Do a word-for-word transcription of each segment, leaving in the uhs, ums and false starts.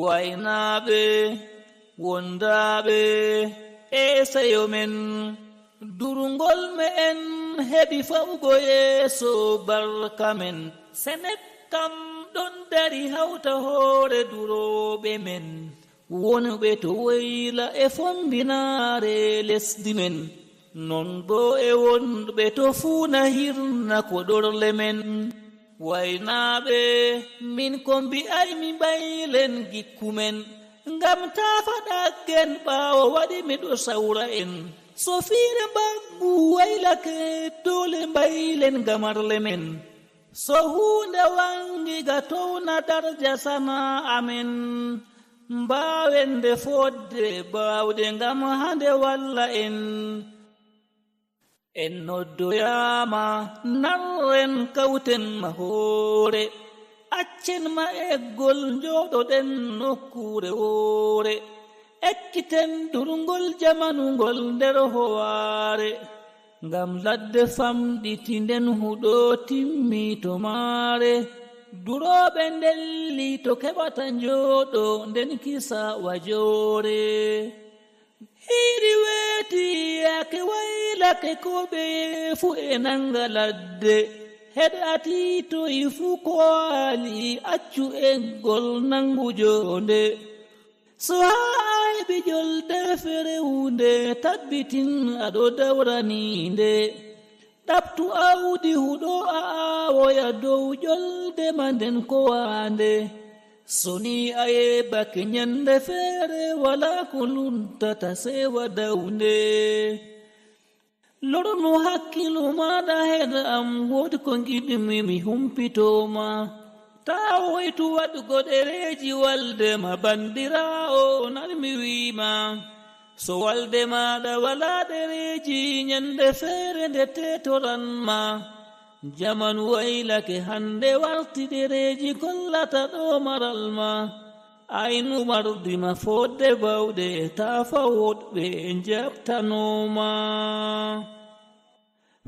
Waynaaɓe, wondaaɓe, e seyo men, durngol me'en heɓi fawgo yeeso barka men. Senet kam ɗon dari hawta hoore durooɓe men, wonɓe to woyla e fombinaare lesdi men. Non boo e wonɓe to fuuna hirna ko ɗorle men. Waynaaɓe, min ko mbi'aymi mbaylen gikku men, ngam taa faɗaggen ɓaawo waɗi miɗo sawra en. So fiire mbaggu waylake, doole mbaylen gamarle men. So huunde waŋgi ga towna darja sanaa'a men, mbaawen nde fodde baawɗe ngam haa nde walla en. En noddoyaama, narren kawten ma hoore. Accen ma eggol njooɗoɗen nokkuure woore. Ekkiten durngol jamanu ngol nder howaare. Ngam ladde famɗiti nden huɗo timmi to maare. Durooɓe ndelli to keɓata njooɗo nden kisa wajoore. Hiiri weeti yaake waylake ko ɓe fuu e nanga ladde. Heɗa tiitoyi fuu ko waali accu eggol nangu joonde. So haa a heɓi jolde ferewnde tabbitin aɗo dawraniinde. Ɗaɓtu awdi huɗo a aawoya dow ƴolde ma nden kowaande. So ni a yeeɓake nyannde feere walaa ko luttata seewa dawnde. Lornu hakkiilo maaɗa heɗa am woodi ko ngiɗmi mi humpito ma. Taa woytu waɗugo ɗereeji walde ma bandiraawo nan mi wi'i ma. So walde maaɗa walaa ɗereeji nyannde feere nde teetoran ma. Jamanu waylake hannde warti ɗereeji kollata ɗo maral ma. Aynu mardi ma fodde bawɗe taafa woɗɓe njaɓtano ma.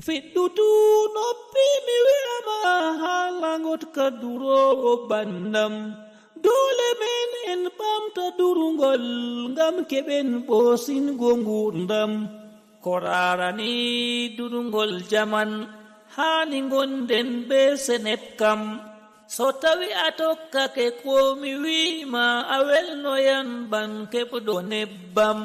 Fiɗɗutu noppi mi wi'a ma haala ngotka duroowo banndam. Doole men en ɓamta durngol ngam keɓen ɓoosingo nguurndam. Ko raarani durngol jaman haani ngonden bee senet kam. So tawi a tokkake ko mi wi'i ma a welnoyan ban keɓɗo nebbam.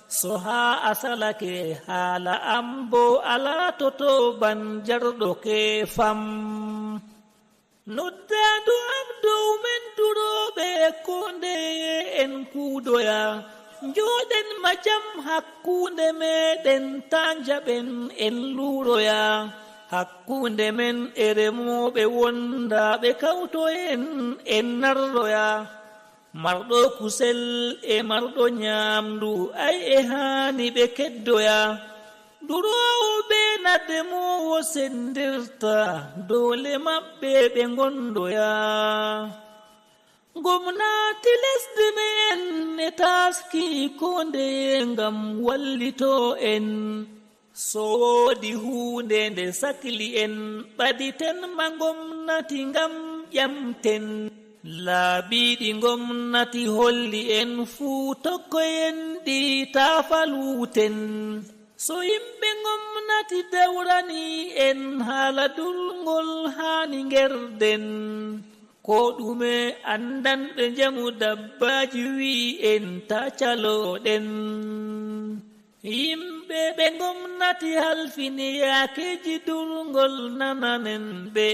So haa a salake haala am boo a laatoto ban jarɗo keefam. Noddaandu am dow men durooɓe koo ndeye en kuudoya. Njooɗen ma jam hakkuunde meeɗen taa njaɓen en luuroya. Hakkuunde men e remooɓe wondaaɓe kawtoyen en narroya. Marɗo kusel e marɗo nyaamdu ay e haani ɓe keddoya. Duroowo bee nademoowo senndirta doole maɓɓe ɓe ngondoya. Ngomnaati lesdi me'en e taaski koo ndeye ngam wallito en. So woodi huunde nde sakli en ɓaditen ma ngomnati ngam ƴamten. Laabiiɗi ngomnati holli en fuu tokkoyen ɗi taa faluuten. So yimɓe ngomnati dawrani en haala durngol haani ngerden. Ko ɗume anndanɓe njamu dabbaaji wi'i en ta caloɗen. Yimɓe ɓe ngomnati halfini yaakeeji durngol nananen ɓe.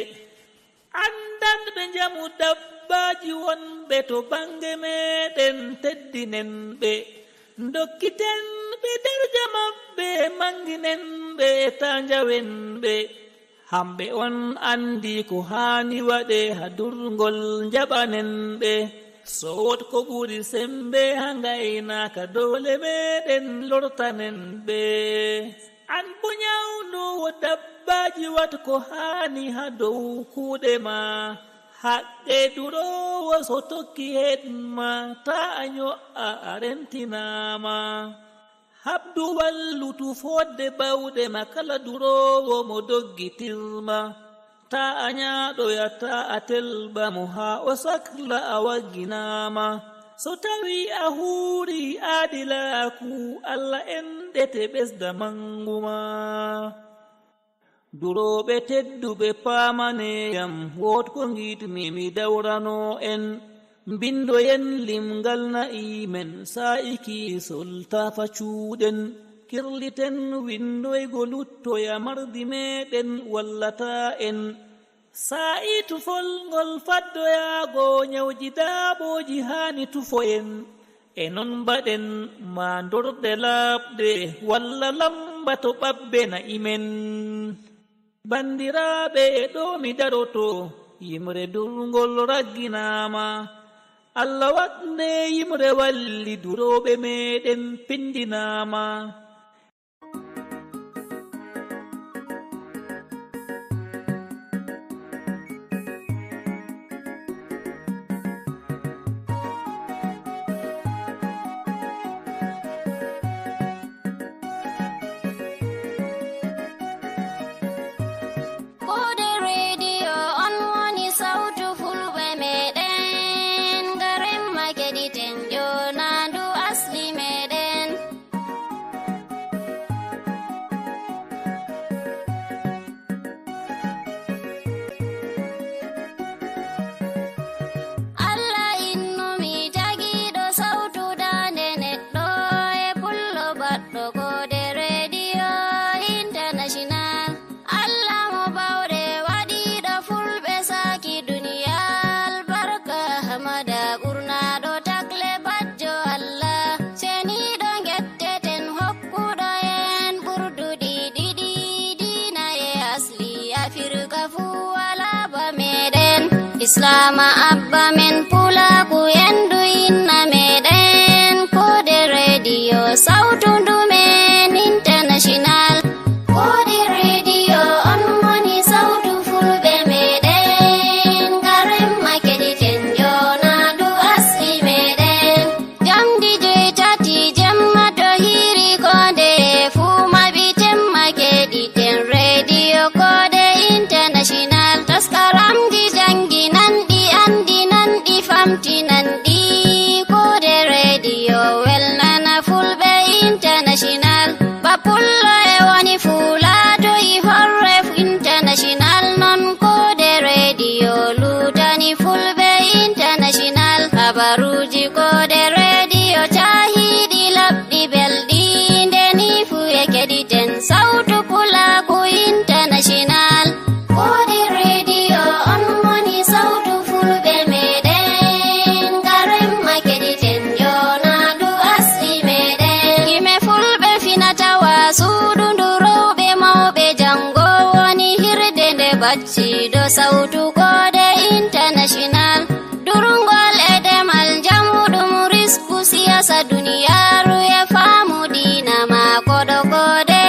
Anndanɓe njamu dabbaaji wonɓe to baŋnge meeɗen teddinen ɓe. Ndokkiten ɓe darja maɓɓe, maŋnginen ɓe, taa njawen ɓe. Hamɓe on anndi ko haani waɗe haa durngol njaɓanen ɓe. So wood ko ɓuri semmbe haa ngaynaaka doole meeɗen lortanen ɓe. An bo nyawnoowo dabbaaji wat ko haani haa dow kuuɗe ma. Haqqe duroowo so tokki heed ma, taa a nyo'a a rentinaama. Haɓdu wallutu fodde bawɗe ma kala duroowo mo doggitir ma. Taa a nyaaɗoya, taa a telɓa mo haa o sakla a wagginaama. So tawii a huurii aadilaaku, Alla enɗete ɓesda manngu maa. Durooɓe tedduɓe paamanee yam, wood ko ngiɗmi mi dawranoo en. Mbinndoyen limngal na'i men, saa'i kiisol taafa cuuɗen. Kirliten winndoygo luttoya mardi meeɗen wallataa en. Saa'i tufol ngol faddoyaago nyawji daaɓooji haani tufo en. E non mbaɗen maa ndorde laaɓde walla lammba to ɓabbe na'i men. Banndiraaɓe, e ɗo mi daroto, yimre durngol ragginaama. Alla waɗnde yimre walli durooɓe meeɗen pindinaama. Koode rediyo on woni sawtu fulɓe meɗen, ngaren ma keɗiten jonaandu asli meɗen. Alla innumi tagiiɗo sawtu daande neɗɗo e pullo baɗɗo koode rediyo international. Alla mo bawɗe waɗiiɗo fulɓe saaki duniya albarka, Hamada ɓurnaaɗo takle bajjo Alla. Ceniiɗo ngetteten hokkuɗo en ɓurduɗi ɗiɗi diina e asli Afirka fuu walaa ba meɗen. Islaama abba men pulaaku endu inna meɗen. Koode rediyo sawtu ndu men international. Koode rediyo on woni sawtu fulɓe meɗen. Ngaren ma keɗiten jonaandu asli meɗen. Jamdi joy tati jemma to hiiri koode fuu maɓi temma keɗiten rediyo koode international. Taskaramji jannginanɗi anndinanɗi famtinanɗi koode rediyo welnana fulɓe international. Ba pullo e woni fuulaato i horre international non koode rediyo luutani fulɓe international. Habaruuji koode rediyo caahiiɗi labɗi belɗi ndeni fuu e keɗiten sawtu pulaaku international. Koode rediyo on woni sawtu fulɓe meɗen, ngaren ma keɗiten jonaandu asli meɗen. Gime fulɓe finatawa suudu ndu rowɓe mawɓe janngo woni hirde nde bacciiɗo sawtu koode international. Durngol e demal njamuɗum risku siyasa duniyaaru e faamu diina maa koɗo koode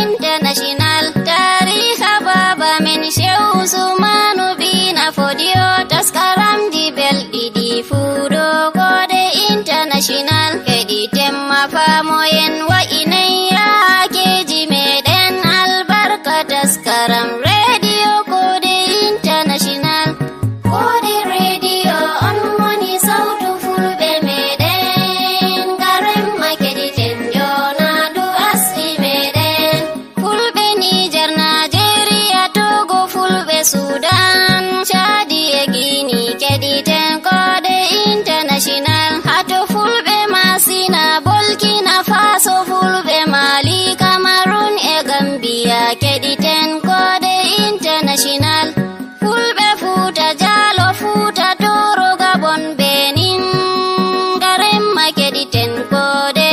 international. Taariha baaba men Shehu Usmanu Bina Fodiyo taskaramji belɗi ɗi fuu ɗo koode international. Heɗi temma faamoyen wa'inay yaakeeji meɗen albarka taskaram rediyo koode international. Koode rediyo on woni sawtu fulɓe meɗen, ngaren ma keɗiten jonaandu asli meɗen. Fulɓe Niger, Najeriya, Togo, fulɓe Sudan, Caadi e Gini, keɗiten koode international. Hato fulɓe Masina, Burkina Faso, fulɓe Mali, Cameroon e Gambia, keɗiten koode international. Fulɓe Fuuta Jaalo, Fuuta Tooro, Gabon, Benin, ngaren ma keɗiten koode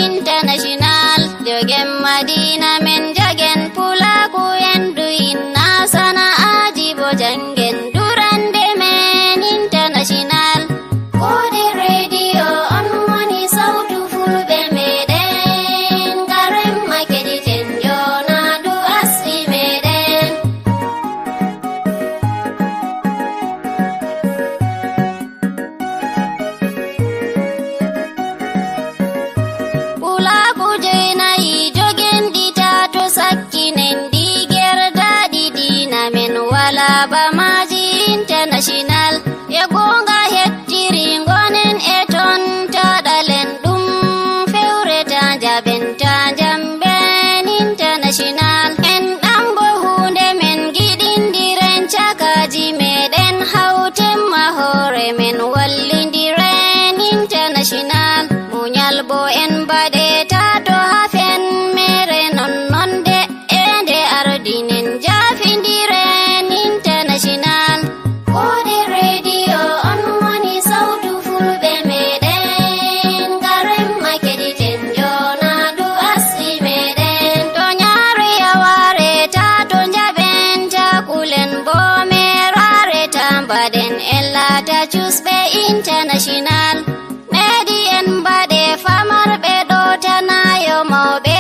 international. Jogen Madina men jagen pulaaku endu inna sana'aaji bo janngen durande men international. Koode rediyo on woni sawtu fulɓe meɗen, ngaren ma keɗiten jonaandu asli meɗen. Pulaaku jeynayi jogen ɗi tato sakkinen ɗi gerdaaɗi diina men walaa ba maaji international. E goonga hettiri ngonen e to International. Meɗi en mbaɗe famarɓe ɗo tanayo mawɓe,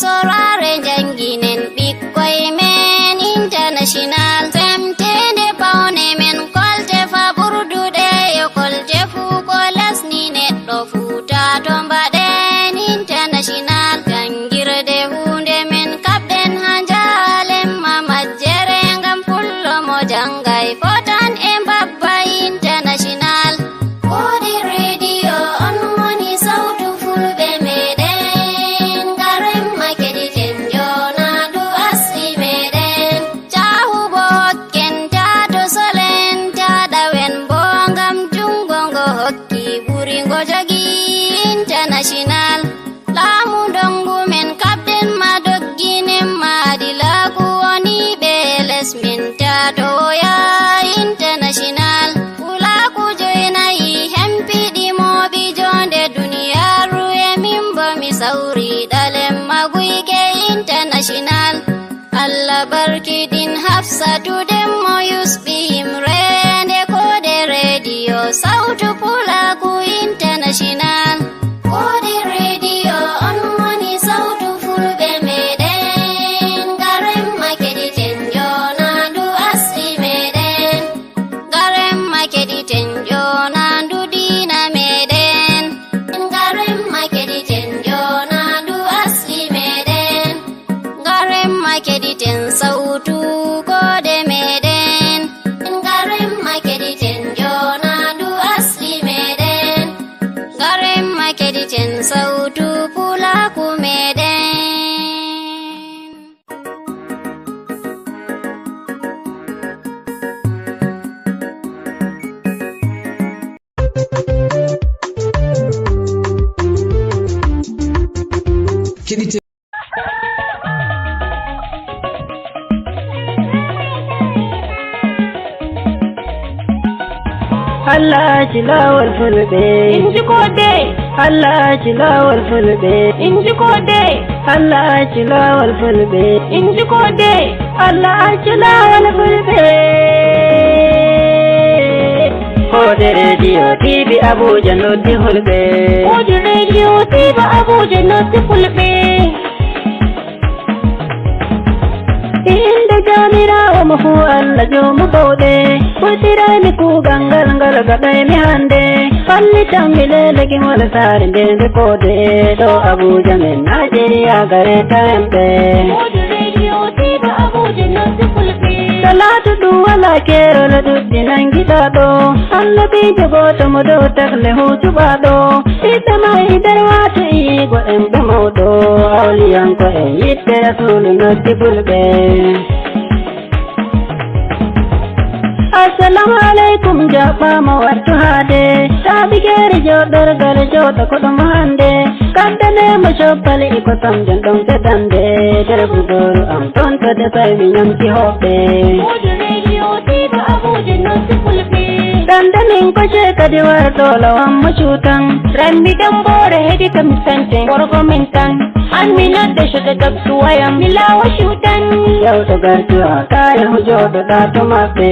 sorare njanginen ɓikkoy men international. Semtende pawne men kolte fa ɓurduɗe yo kolte fuu ko lesni neɗɗo Fuuta to mbaɗen international. Janngirde huunde men kaɓɗen haa njaalen ma majjere ngam pullo mo janngay fotan e mbabba international. Koode rediyo on woni sawtu fulɓe meɗen, ngaren ma keɗiten njoonandu asli meɗen. Caahu bo hokken taa to solen taa ɗawen bo ngam junngo ngo hokki ɓuri ngo jogi international. Laamu ndongu men kaɓɗen ma dogginen ma adilaaku woni ɓe les min taa to woya international. Pulaaku joynayi hempiɗi mooɓi joonde duniyaaru e min bo mi sawri ɗalen ma guyge international. Allah barkiɗin Hafsatu Demmo yusɓi yimre nde koode rediyo sawtu pulaaku international. Koode rediyo on woni sawtu fulɓe meɗen, ngaren ma keɗiten njoonandu asli meɗen. Ngaren ma keɗiten njoonandu diina meɗen. Ngaren ma keɗiten njoonandu asli meɗen. Ngaren ma keɗiten sawtu koode meɗen. Ngaren ma keɗiten njoonandu asli meɗen. Ngaren ma keɗiten sawtu pulaaku meɗen. Keɗite. Allah acci laawol fulɓe. Inji koode. Allah acci laawol fulɓe. Inji koode. Allah acci laawol fulɓe. Inji koode. Allah acci laawol fulɓe. Koode rediyo T V Abuja noddi fulɓe. Koode rediyo T V Abuja noddi fulɓe. Innde Joomiraawo mo fuu Allah joomu bawɗe. Ɓurtiraymi kuugal ngal, ngal gaɗaymi hannde. Fallitanmi leele gimol saare nde nde koode. Ɗo Abuja men Najeriya gare ta en ɓe. Koode rediyo T V Abuja noddi fulɓe. Salaatu ɗum walaa keerol ɗuɗɗi nangiɗaa ɗo. Annabiijo gooto mo dow tagle huutuɓaa ɗo. Ɓiɓɓe ma e nder waato iyiigo en ɓe mawɗo. Awliyanko en yiɗɓe Rasuulu noddi fulɓe. Assalamu aleykum, jaɓɓaama wartu haade. Taaɓi keeri jooɗorgal jooɗo ko ɗum hannde. Kaddane mo coppali e kosam jon ɗon fedande. Nder budooru am ton to defay mi ñamti hoɓɓe. Koode rediyo T V Abuja noddi fulɓe. Dande min ko je kadi warɗo lawan mo cuutan. Ranmi damboore hedi kam sante gorko min tan. An mi nodde coto dabtu wayam mi laawa cuutan. Yawto gartu a kaya mo jooɗoɗaa to maɓɓe.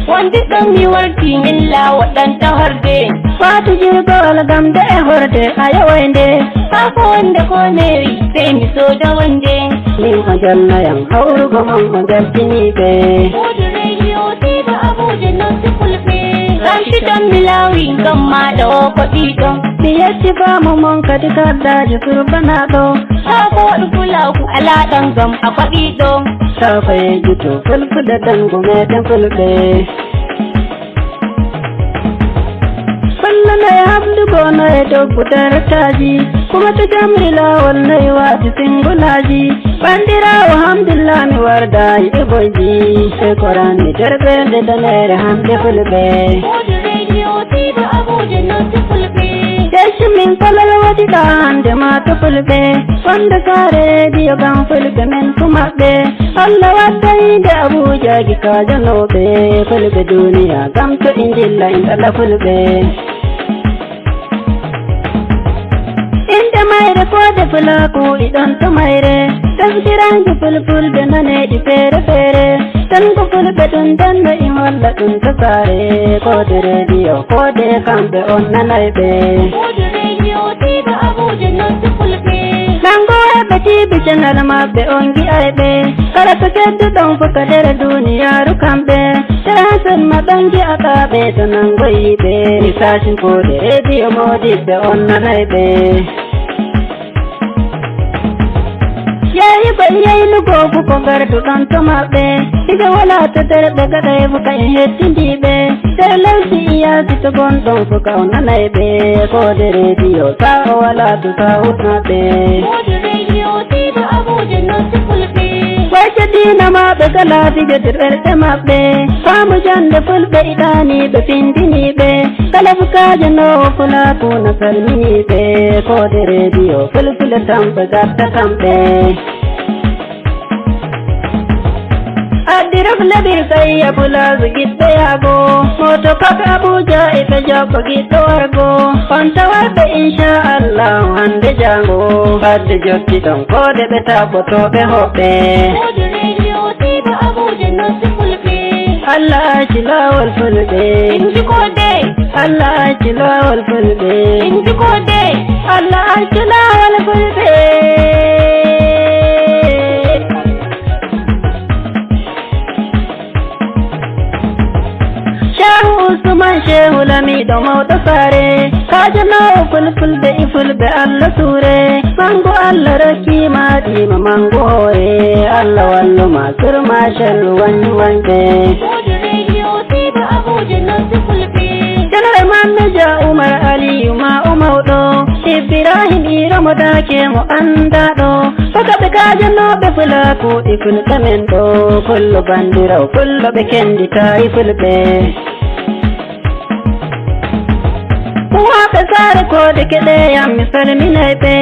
Wonde ɗon mi warti min laawa ɗan tahorde. Faatu jirgowal gam de e horde a yaway nde. Haa ko wonde ko neewi sey mi sooda wonde. Min o jalnayam hawrugo mon o jaltiniiɓe. Koode rediyo T V Abuja noddi fulɓe. Rashidon mi laawi ngam maaɗa o ko ɓiiɗo. Mi yetti baamu mon kadi kaddaajo surbanaaɗo. Haa ko waɗu fulaaku alaa ɗon ngam a ko ɓiiɗo. Taa ko yejjuto fulfulde tan ko meɗen fulɓe. Fullo no e hamdu gono e doggu dartaaji. Kuma to jamri laawol no e waati singulaaji. Bandiraawo hamdulillah mi wardaay e boyji. E koran mi derɓe nde daneere hande fulɓe. Koode rediyo T V Abuja noddi fulɓe. Jeyci min kolol waɗi ɗa hande ma to fulɓe. Fonde saare rediyo gam fulɓe men fu maɓɓe. Allah waddayde Abuja gi kaajanooɓe. Fulɓe duniya gam to ɗi ndilla in ɗala fulɓe. Innde mayre koode fulaaku iɗon to mayre. Tafsiraaji fulfulde naneeɗi feere feere. Tan ko fulɓe ɗum denno i holla ɗum to saare. Koode rediyo, koode kamɓe on nanay ɓe. Koode rediyo, Tiiba Abuja noddi fulɓe. Nango heɓe tiibi canal maɓɓe on gi'ay ɓe. Kala to kedduɗon fof ka nder duniyaaru kamɓe. Sera sen ma ɗon gi'ataa ɓe to nangoyi ɓe. Misaaji koode rediyo moodiɓɓe on nanay ɓe. Yehi ko yeynugo fu ko garduɗon to maɓɓe. Diga wala to derɓe gaɗay fu ka en hettindiɓe. Nder leydi iyasi to gonɗon fu ka o nanay ɓe. Koode rediyo sa o wala to sawut maɓɓe. Koode rediyo Tiiba Abuja noddi fulɓe. Wayce diina maɓɓe gala fijodir ɓerɗe maɓɓe. Faamu jande fulɓe iɗani ɓe findini ɓe. Kala fu kaajanoowo fulaaku na salmini ɓe. Koode rediyo fulfule tamɓe gatta kamɓe. Addiraf lebir kayya fulaasu giɗɗo yaago. Mooto kak Abuja e ɓe jokko giɗɗo wargo. On taway ɓe inchallahu hande jango. Fadde jotti ɗon koode ɓe tabboto ɓe hoɓɓe. Koode rediyo Tiiba Abuja noddi fulɓe. Allah acci laawol fulɓe. Inji koode. Allah acci laawol fulɓe. Inji koode. Allah acci laawol fulɓe. Shehu Usman, Shehu Lamiɗo mawɗo saare, kaajanoowo fulfulde e fulɓe Allah suure. Mangu Allah rokki ma ɗima mangu hoore, Allah wallu ma surma shellu wanyu wanyɓe. Koode rediyo Tiiba Abuja noddi fulɓe. Janare Mammeja Umar Aliyu ma o mawɗo, Ibrahim Iro mo daake mo anndaɗo. Foka ɓe kaajanooɓe fulaaku e fulɓe men ɗo, fullo bandiraw, fullo ɓe kendita e fulɓe. Uwaaɓe saare koode keɗe yam mi salminay ɓe,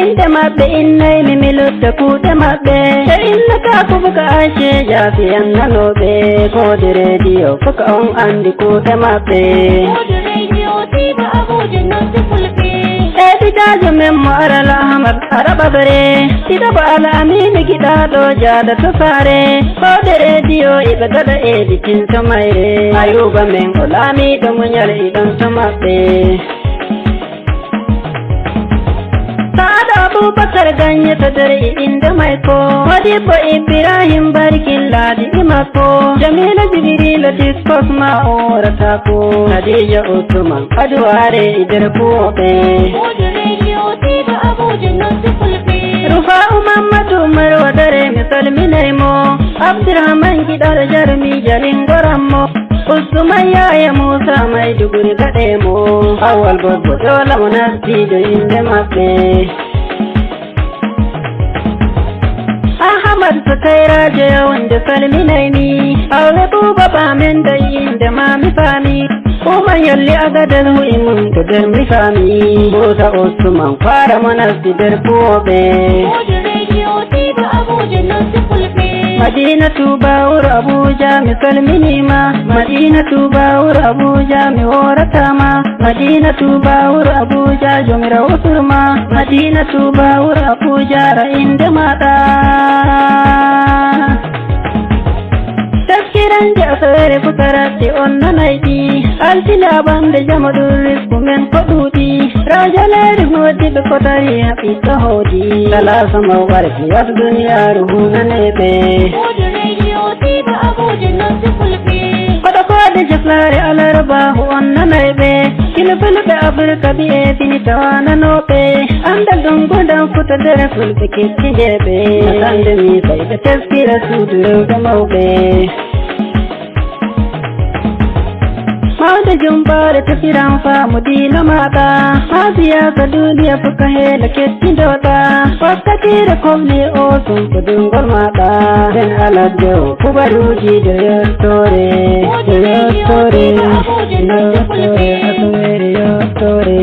innde maɓɓe innay mi mi lutta kuuɗe maɓɓe. Ɓe innata ko foka Ayce Jaafi en nanooɓe, koode rediyo foka on anndi kuuɗe maɓɓe. Koode rediyo Tiiba Abuja noddi fulɓe. Editaajo men mo aral Ahmad Araɓa Bare, ɗiɗaɓo Al Aminu giɗaaɗo jaada to saare. Koode rediyo iɓe gaɗa editing to mayre. Ayuba men o laamiiɗo munyal iɗon to maɓɓe. Saado Abubakar Ganye to nder e innde may ko. Modibbo Ibrahim Barkin laadi e makko. Jamila Jibrila Diskos ma o worata ko. Khadija Usman Aduwaare e nder kuwoɓe. Koode rediyo Tiiba Abuja noddi fulɓe. Rufa'u Mammadu Umar Wadare mi salminay mo. Abdurrahman Giɗal Jarmi jalingoran mo. Usman Yaya Musa Maiduguri gaɗe mo. Awwal Bobbo Jola mo nasti do innde maɓɓe. Ahmad Sukayrajo Yawnde salminay mi. Awɓe Buuba Baamen doy innde ma mi faami. Uma Yolli Agadez hu'i mum to nder mi faami. Muusa Usman Faara mo nasti nder kuwoɓe. Koode rediyo Tiiba Abuja noddi fulɓe. Madinatu Bawuro Abuja mi salminii ma. Madinatu Bawuro Abuja mi worata ma. Madinatu Bawuro Abuja Joomiraawo surma. Madinatu Bawuro Abuja ra innde maaɗa. Taskiran je asawere fukarate on nanay ɗi. Altine abande jamo ɗum risku men ko ɗuuɗi. Rajo leeri hooddiɓe kotari haɓiɗɗo hoodi. Kala sama warki was duniyaaru hunanay ɓe. Koode rediyo Tiiba Abuja noddi fulɓe. Koɗo koode jaflaare alarba hu on nanay ɓe. Kino fulɓe Afirka ɓi'e fini tawa nanooɓe. Anndal ɗum gundam futa nder fulɓe kettinde ɓe. Natande mi fay ɓe teskira suudu rewɓe mawɓe. Mawde jumbaare tefiran faamu diina maaɗa. Haa siyaasa duniya fof ka heela kettindoɗa. Wakkatiire komni o sumpo dungol maaɗa. Den aladde o kubaruuji de yottoore. De yottoore. Yottoore. Asawere yottoore.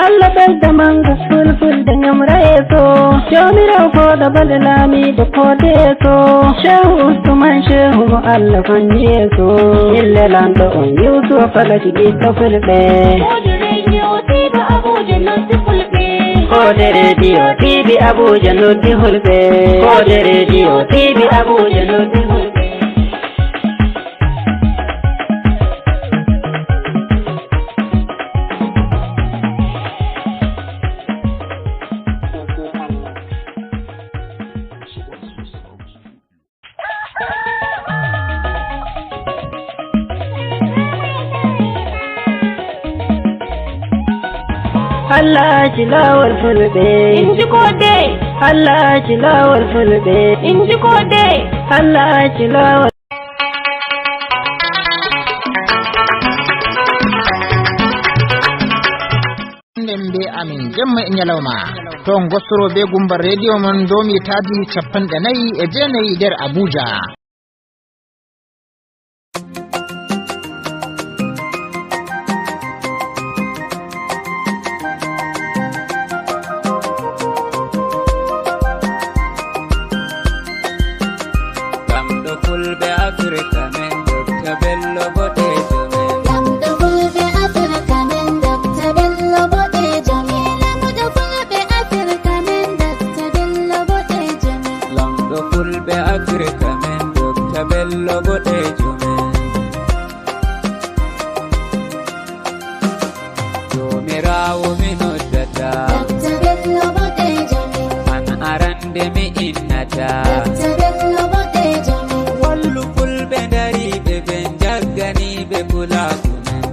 Allah ɓeyda mannga fulfulde ñamra yeeso. Joomiraawo fooɗa balɗe laamiiɗo fooɗe yeeso. Shehu Usman Shehu mo Allah fanni yeeso. Ille lanɗo on Yuusufa Falaki ɓiɗɗo fulɓe. Koode rediyo Tiiba Abuja noddi fulɓe. Koode rediyo T V Abuja noddi hulɓe. Koode rediyo T V Abuja noddi hulɓe. Allah ci laawol fulɓe. Inji koode. Allah ci laawol fulɓe. Inji koode. Allah ci laawol. Nden be amin jemma e ñalawma. To ngostoro be gumba rediyo mon domi taadi capanɗe nayi e jeenayi nder Abuja. Lamɗo fulɓe Afirka men, Dokta Bello boɗeejo men. Lamɗo fulɓe Afirka men, Dokta Bello boɗeejo men. Lamɗo fulɓe Afirka men, Dokta Bello boɗeejo men. Lamɗo fulɓe Afirka men, Dokta Bello boɗeejo men. Joomiraawo mi noddata. Dokta Bello boɗeejo men. An arande mi innata. Dokta Bello boɗeejo men. Wallu fulɓe dariiɓe ɓe jagganiiɓe pulaaku men.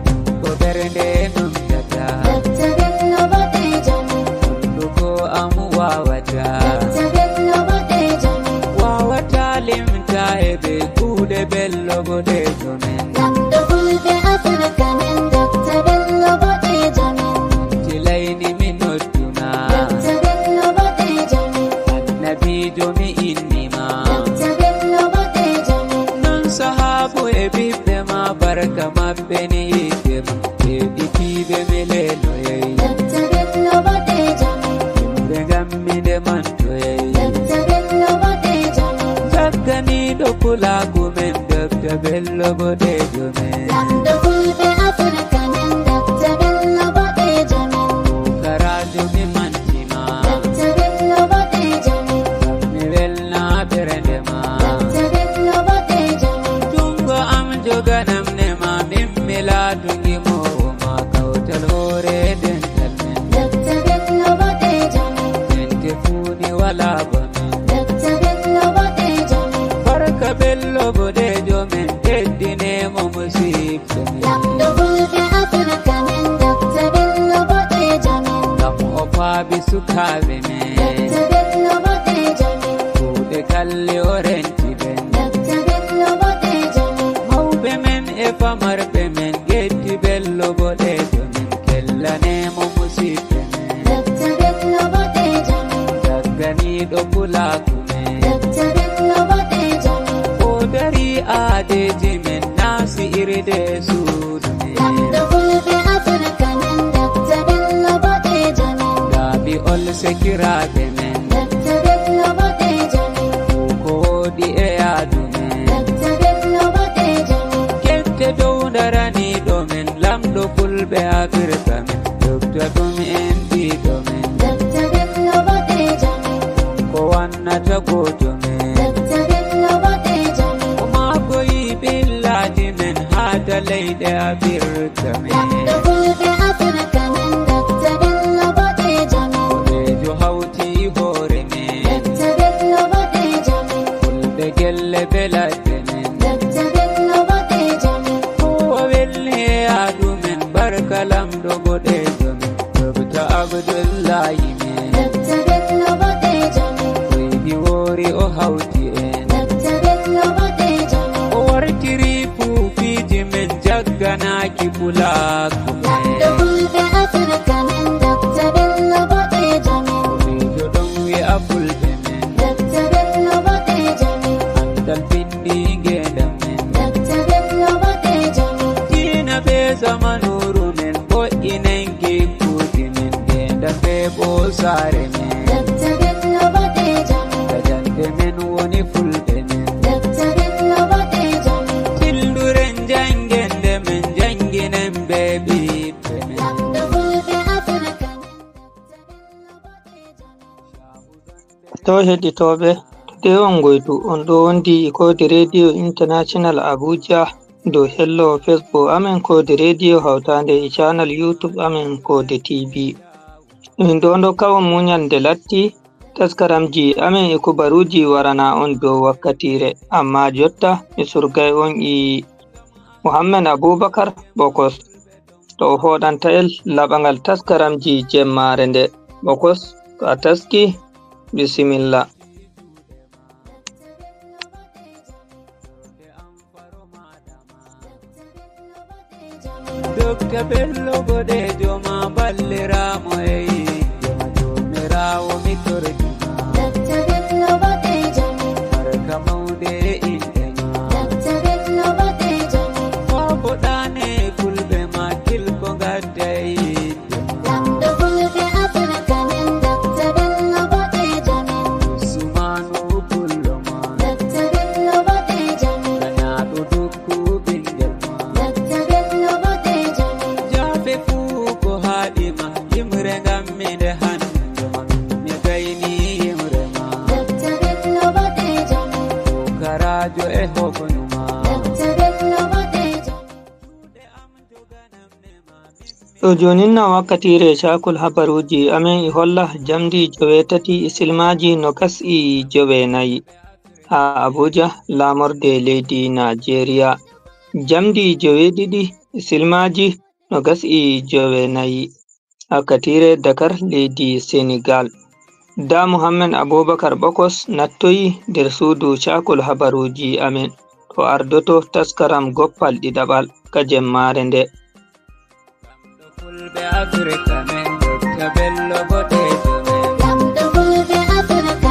Ko ɓernde numtata. Dokta Bello boɗeejo men. Hunduko am waawata. Dokta Bello boɗeejo men. Waawata limta e ɓe kuuɗe Bello boɗeejo men. Lamɗo fulɓe Afirka men, Dokta Bello boɗeejo men. Tilayni mi nodduna. Dokta Bello boɗeejo men. Annabiijo mi inni ma. Dokta Bello boɗeejo men. Non sahaabu e ɓiɓɓe ma barka maɓɓe ni yidde ma. Heɗitiiɓe mi leloyay. Dokta Bello boɗeejo men. Yimɓe ngam mi nde mantoyay. Dokta Bello boɗeejo men. Jagganiiɗo pulaaku men, Dokta Bello boɗeejo men. Lamɗo fulɓe Afirka men, Dokta Bello boɗeejo men. Pukaraajo mi manti ma. Dokta Bello boɗeejo men. Ngam mi welna ɓernde ma. Dokta Bello boɗeejo men. Junngo am joganam ne ma, min mi laatu ngimoowo ma, kawtal hoore dental men. Dokta Bello boɗeejo men. Dente fuu ni walaa ba men. Dokta Bello boɗeejo men. Barka Bello boɗeejo men, teddine mo musiɓɓe men. Lamɗo fulɓe Afirka men, Dokta Bello boɗeejo men. Ngam o faabi sukaaɓe men. Dokta Bello boɗeejo men. Kuuɗe kalli o renti ɓen. Dokta Bello boɗeejo men. Mawɓe men e famarɓe men, ƴetti Bello boɗeejo men. Kellane mo musiɓɓe men. Dokta Bello boɗeejo men. Jagganiiɗo pulaaku men. Dokta Bello boɗeejo men. O dari aadeeji men, naasi irde suudu men. Lamɗo fulɓe Afirka men, Dokta Bello boɗeejo men. Laaɓi ol sekiraaɓe men. Dokta Bello boɗeejo men. Ko woodi e yaadu men. Dokta Bello boɗeejo men. Kette dow daraniiɗo men, lamɗo fulɓe Afirka men. Dokta ɗum en ɗiɗo men. Dokta Bello boɗeejo men. Ko wannata gooto men. Dokta Bello boɗeejo men. O maakoyi ɓillaaji men haa ta leyɗe Afirka men. Lamɗo fulɓe Afirka men, Dokta Bello boɗeejo men. Boɗeejo hawti hoore men. Dokta Bello boɗeejo men. Fulɓe gelle be ladde men. Dokta Bello boɗeejo men. Ko o welni e yaadu men, barka lamɗo boɗeejo men. Dokta Abdullahi men. Dokta Bello boɗeejo men. Koydi woori o hawti en. Dokta Bello boɗeejo men. O wartiri puufiiji men jagganaaki pulaaku men. Lamɗo fulɓe Afirka men, Dokta Bello boɗeejo men. Koyjo ɗon wi'a fulɓe men. Dokta Bello boɗeejo men. Antal bindi ngeendam men. Dokta Bello boɗeejo men. Diina be zamanuuru men, wo'inen gikkuuji men, ngeendam be ɓoosaare men. Dokta Bello boɗeejo men. Tajanɓe men woni fulɓe men. Dokta Bello boɗeejo men. Tilduren janngende men, jannginen be ɓiɓɓe men. Lamɗo fulɓe Afirka men. To heɗitooɓe, to de on ngoytu, on ɗo wondi e Koodi Radio International Abuja, dow hello Facebook amen Koodi Radio hawtaande e channel YouTube amen Koodi T V. Min ɗo ndo kawon muñal nde latti, taskaramji amen e kubaruuji warana on dow wakkatiire, amma jotta mi surgay on e Muhammad Abubakar Bokos. To o hoɗanta en laɓangal taskaramji jemmaare nde. Bokos, to a taski, bisimilla. Dokta Bello boɗejo ma balliramo e yidema jomirawo mi tordi ma. Dokta Bello boɗejo ma. Barka mawde e inɗe ma. Dokta Bello boɗejo ma. Ko boɗane fulɓe ma kilko gadda e yidema. Lamɗo fulɓe Afirka men, Dokta Bello boɗejo men. Usmanu pullo ma. Dokta Bello boɗejo men. Ganaɗo dukku ɓingel ma. Dokta Bello boɗejo men. Jafe fuu ko haɗi ma. Yimre ngam mi nde hannde ma. Mi gayni yimre ma. Dokta Bello boɗejo men. Karajo e hofnu ma. Dokta Bello boɗejo men. Ɗo joonin na wakkatiire caakol habaruuji amen e holla jamdi joweetati e silmaaji nogas e joweenayi haa Abuja, laamorde leydi Naajeeriya. Jamdi joweeɗiɗi e silmaaji nogas e joweenayi wakkatiire Dakar, leydi Senegal. Da Muhammad Abubakar Bokos nattoyi nder suudu caakol habaruuji amen. To ardoto taskaram goppal ɗiɗaɓal ka jemmaare nde. Fulɓe Afirka men, Dokta Bello boɗejo men. Lamɗo fulɓe Afirka.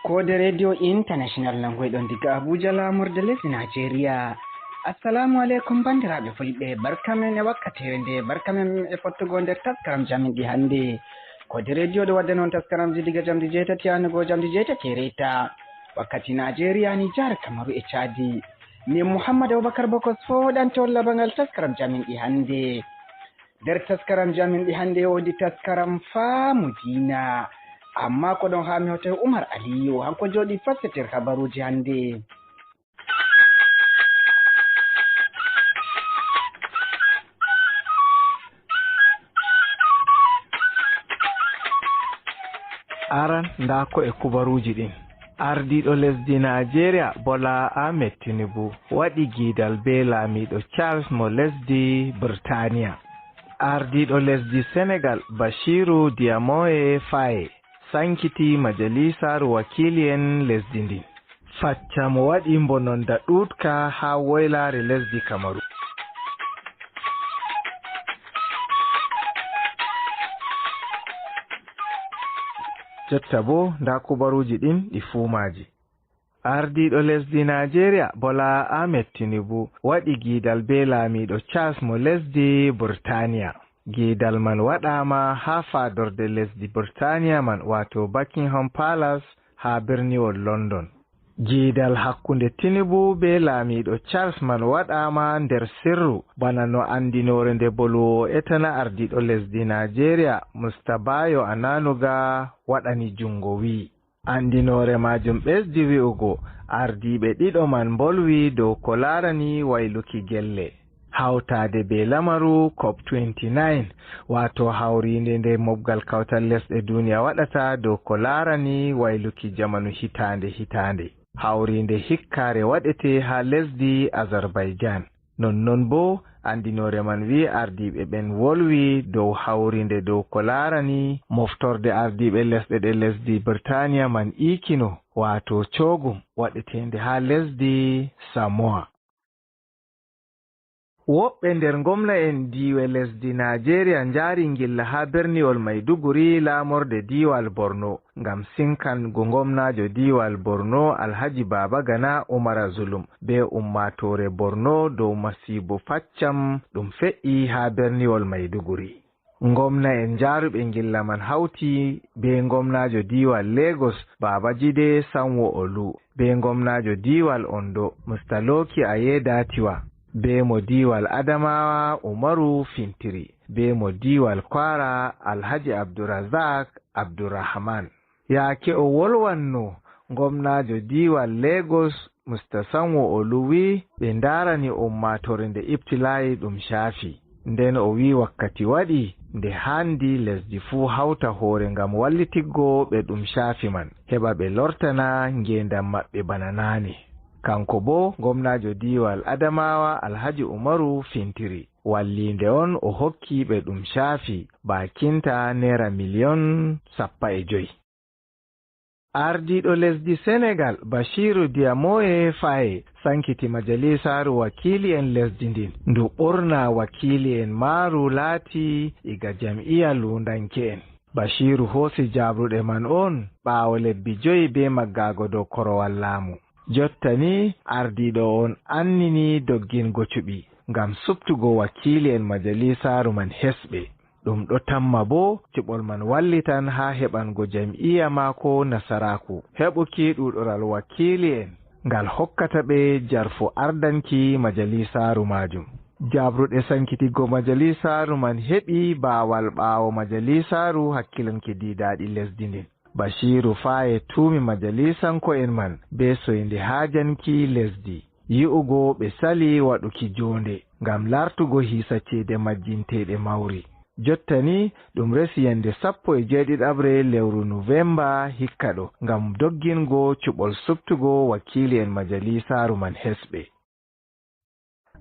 Koode Radio International nangoyɗon diga Abuja, laamorde lesdi Najeriya. Assalamu aleykum, banndiraaɓe fulɓe, barka men e wakkatiire nde, barka men e fottugo nder taskaram jamin ɗi hannde. Koode Radio ɗo wadda noon taskaramji diga jamdi jeetati yanugo jamdi jeetati e reeta. Wakkati Najeriya, Nijar, Kamaru e Chadi. Min Muhammad Abubakar Bokos fooɗante on labangal taskaram jamin ɗi hannde. Nder taskaram jamin ɗi hannde woodi taskaram faamu diina. Amma ko ɗon haa mi hawta e Umar Aliyu, hanko jooɗi fassetir habaruuji hannde. Aran ndaa ko e kubaruuji ɗin. Ardiiɗo lesdi Naajeeriya Bola Ahmed Tinubu waɗi giidal bee laamiiɗo Charles mo lesdi Burtaniya. Ardiiɗo lesdi Senegal Bachiru Diomaye Faye sankiti majalisaaru wakiili'en lesdi ndin. Facca mo waɗi mbononda ɗuuɗka haa woylaare lesdi Kamaru. Jotta boo, ndaa kubaruuji ɗin ɗi fuu maaji. Ardiiɗo lesdi Naajeeriya Bola Ahmed Tinubu waɗi giidal bee laamiiɗo Charles mo lesdi Burtaniya. Giidal man waɗaama haa faadorde lesdi Burtaniya man, waato Buckingham Palace, haa berniwol London. Giidal hakkunde Tinubu bee laamiiɗo Charles man waɗaama nder sirru, bana no anndinoore nde bolwoowo etana ardiiɗo lesdi Naajeeriya Mustabayo Ananuga waɗani juŋngo wi'i. Anndinoore maajum ɓesdi wi'ugo, ardiiɓe ɗiɗo man mbolwi dow ko laarani wayluki gelle. Hawtaade bee lamaru COP twenty-nine, waato hawriinde nde mobgal kawtal lesɗe duniya waɗata dow ko laarani wayluki jamanu hitaande hitaande. Hawriinde hikkaare waɗete haa lesdi Azerbaijan. Nonnon boo, anndinoore man wi'i ardiiɓe ɓen wolwi dow hawriinde dow ko laarani moftorde ardiiɓe lesɗe ɗe lesdi Birtaniya man iikino, waato CHOGM, waɗeteende haa lesdi Samoa. Woɓɓe nder ngomna'en diiwe lesdi Naajeeriya njaari ngilla haa berniwol Maiduguri, laamorde diiwal Borno, ngam sinkango ngomnaajo diiwal Borno, Alhaji Baba Gana Umara Zulum, bee ummaatoore Borno dow masiibo faccam ɗum fe'i haa berniwol Maiduguri. Ngomna'en njaaruɓe ngilla man hawti bee ngomnaajo diiwal Lagos, Babajide Sanwo-Olu, bee ngomnaajo diiwal Ondo, Mr Lucky Aiyedatiwa, bee mo diiwal Adamawa, Umaru Fintiri, bee mo diiwal Kwara, Alhaji Abdulrazak Abdulrahman. Yaake o wolwanno, ngomnaajo diiwal Lagos, Mr Sanwo-Olu, wi'i ɓe ndaarani ummaatoore nde ibtilaa'i ɗum caafi. Nden o wi'i wakkati waɗi nde haandi lesdi fuu hawta hoore ngam wallitiggo ɓe ɗum caafi man, heɓa ɓe lortana ngeendam maɓɓe bana naane. Kanko boo, ngomnaajo diiwal Adamawa, Alhaji Umaru Fintiri, walliinde on o hokki ɓe ɗum caafi baakinta neera miliyon sappo e joy. Ardiiɗo lesdi Senegal, Bassirou Diomaye Faye, sankiti majalisaaru wakiili'en lesdi ndin, ndu ɓurna wakiili'en maaru laati iga jam'iya luundanke'en. Bassirou hoosi jaabruɗe man on ɓaawo lebbi joyi bee maggaago dow korowal laamu. Jotta ni, ardiiɗo on annini doggingo cuɓi ngam suptugo wakiili'en majalisaaru man hesɓe. Ɗum ɗo tamma boo cuɓol man wallitan haa heɓango jam'iya maako nasaraaku heɓuki ɗuuɗoral wakiili'en, ngal hokkata ɓe jarfu ardanki majalisaaru maajum. Jaabruɗe sankitiggo majalisaaru man heɓi baawal ɓaawo majalisaaru hakkilanki diidaaɗi lesdi ndin. Bassirou Faye tuumi majalisanko'en man bee soynde haajanki lesdi, yi'ugo ɓe sali waɗuki joonde ngam lartugo hiisa ceede majjinteeɗe mawri. Jotta ni, ɗum resi yande sappo e jeeɗiɗaɓre lewru Nuwemba hikka ɗo ngam doggingo cuɓol suptugo wakiili'en majalisaaru man hesɓe.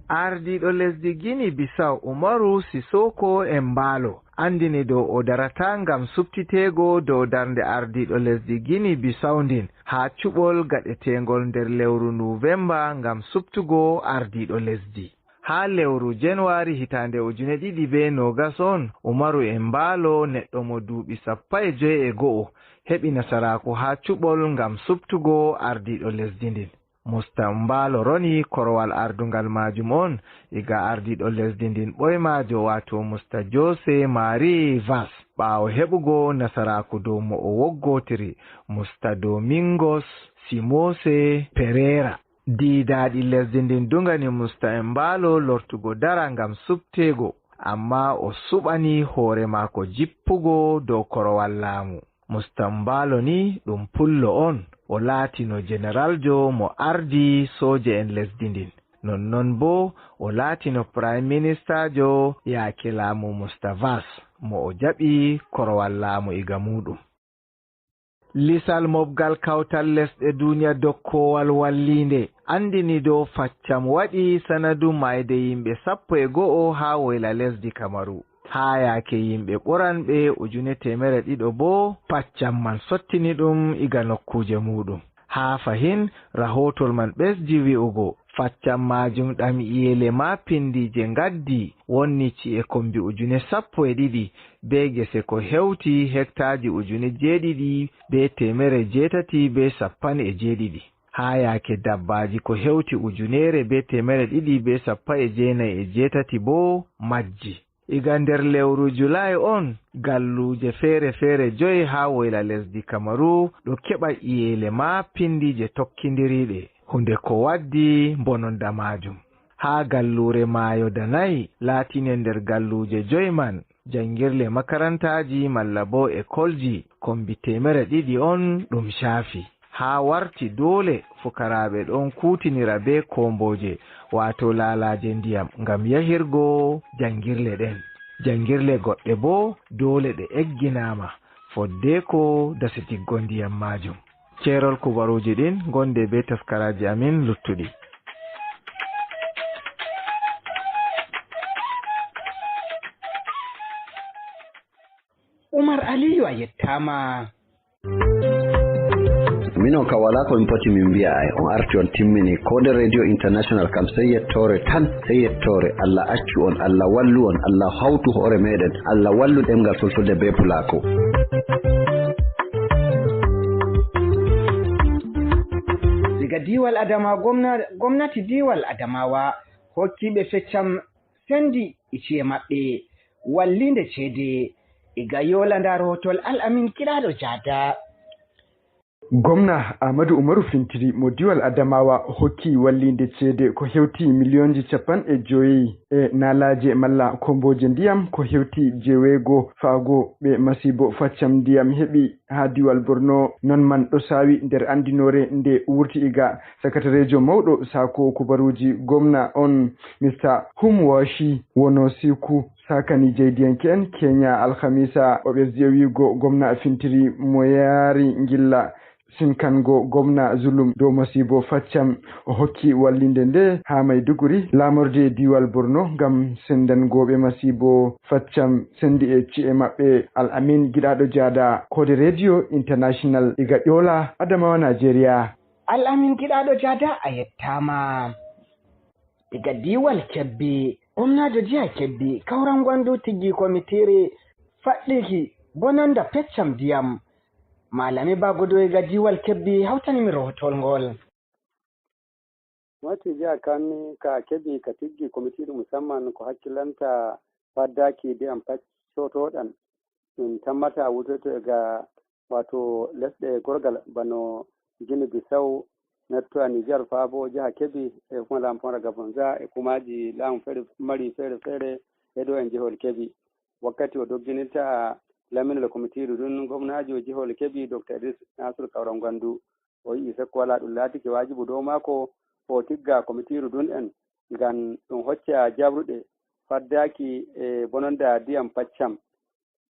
Ardiiɗo lesdi Gini Bisaw, Umaru Sisoko Embalo, anndini dow o darataa ngam suptiteego dow darnde ardiiɗo lesdi Gini Bisaw ndin haa cuɓol gaɗeteengol nder lewru Nuwemba ngam suptugo ardiiɗo lesdi. Haa lewru Januwari hitaande ujine ɗiɗi bee noogas on, Umaru Embalo, neɗɗo mo duuɓi sappo e joy e go'o, heɓi nasaraaku haa cuɓol ngam suptugo ardiiɗo lesdi ndin. Musta Mbalo roni korowal ardungal maajum on iga ardiiɗo lesdi ndin ɓoymaajo, waato Musta Jose Marie Vaz, ɓaawo heɓugo nasaraaku dow mo o woggotiri, Musta Domingos Simose Pereira. Diidaaɗi lesdi ndin dungani Musta Mbalo lortugo dara ngam supteego, ammaa o suɓani hoore maako jippugo dow korowal laamu. Musta Mbalo ni ɗum pullo on, o laatino jeneraljo mo ardi sooje'en lesdi ndin. Nonnon boo o laatino Prime Ministerjo yaake laamu Musta Vaz, mo o jaɓi korowal laamu iga muuɗum. Lisal mobgal kawtal lesɗe duniya dokkoowal walliinde anndini dow faccam waɗi sanadu maayde yimɓe sappo e go'o haa woyla lesdi Kamaru. Haa yaake yimɓe ɓuranɓe ujune teemere ɗiɗo boo, paccam man sottini ɗum iga nokkuuje muuɗum. Haa fahin, rahootol man ɓesdi wi'ugo, faccam maajum ɗam iyeele maapindiije ngaddi wonni ci'e kombi ujune sappo e ɗiɗi, bee gese ko hewti hektaaji ujune jeeɗiɗi bee teemere jeetati bee sappanɗe jeeɗiɗi. Haa yaake dabbaaji ko hewti ujuneere bee teemere ɗiɗi bee sappo e jeenayi e jeetati boo majji. Iga nder lewru Julaay on, galluuje feere-feere joyi haa woyla lesdi Kamaru ɗo keɓa iyeele maapindiije tokkindiriiɗe, huunde ko waddi mbononda maajum. Haa galluure Maayo Danay laatine nder galluuje joyi man, janngirle, makarantaaji malla boo ekolji kombi teemere ɗiɗi on ɗum caafi. Haa warti doole fukaraaɓe ɗon kuutinira bee koombooje, waato laalaaje ndiyam, ngam yahirgo janngirle ɗen. Janngirle goɗɗe boo doole ɗe egginaama, foddeeko dasitiggo ndiyam maajum. Ceerol kubaruuji ɗin gonde bee taskaraaji amin luttuɗi. Umar Aliyu, a yettaama. Minon ka walaa ko min poti min mbiya ay, on arti on timmini. Koode Radio International kam sey yettoore tan, sey yettoore. Allah accu on, Allah wallu on, Allah hawtu hoore meɗen, Allah wallu ɗemngal fulfulde bee pulaaku. Diga diiwal Adamawa, gomna-, gomnati diiwal Adamawa hokkiiɓe feccam sendi e ci'e maɓɓe wallinde ceede. Iga Yola nda rohotol Al Amin Giɗaaɗo Jaada. Gomna Aamadu Umaru Fintiri mo diiwal Adamawa hokki wallinde ceede ko hewti miliyonji capanɗe joyi e naalaaje malla kombooje ndiyam ko hewti jeweego faago ɓe masiibo faccam ndiyam heɓi haa diiwal Borno. Non man ɗo saawi nder anndinoore nde wurti iga sakatareejo mawɗo saako kubaruuji gomna on, Mister Humwashi Wonosiku. Sakani jeydiyanke'en Kenya alhamisa, o ɓesdi e wi'ugo gomna Fintiri mo yaari ngilla sinkango gomna zulum dow masiibo faccam. O hokki wallinde nde haa Maiduguri, laamorde diiwal Borno, ngam sendango ɓe masiibo faccam sendi e ci'e maɓɓe. Al Amin Giɗaaɗo Jaada, Koode Radio International, iga Ƴoola, Adamawa, Najeriya. Al Amin Giɗaaɗo Jaada, a yettaama. Diga diiwal Kebbi, gomnaajo jiha Kebbi, Kawran Gwandu, tiggi komitiire faɗɗiki bononda peccam ndiyam. Malami Bagodo iga diiwal Kebbi hawtani mi rohotol ngol. Wati jiha kan ka Kebbi ka tiggi komitiire musamman ko hakkilanta faddaaki ndiyam paccotooɗam. Ɗum tammata wurtoyto e ga, wato, lesɗe gorgal bano Gine Bisaw, nattoya Nijar faa bo jaha Kebbi e hukuma laamu Famara Gabonza e kumaaji laamu feere mari feere feere e ɗo en jehol Kebbi. Wakkati o dogginirta laminol komitiiru ndun, gomnaajo jehol Kebbi, Dokta Idris Nasir Kawran Gwandu, o yi'i sakko walaa ɗum laatike waajibu dow maako o tigga komitiiru ndun en ngam ɗum hocca jabruɗe faddaaki e bononda ndiyam paccam.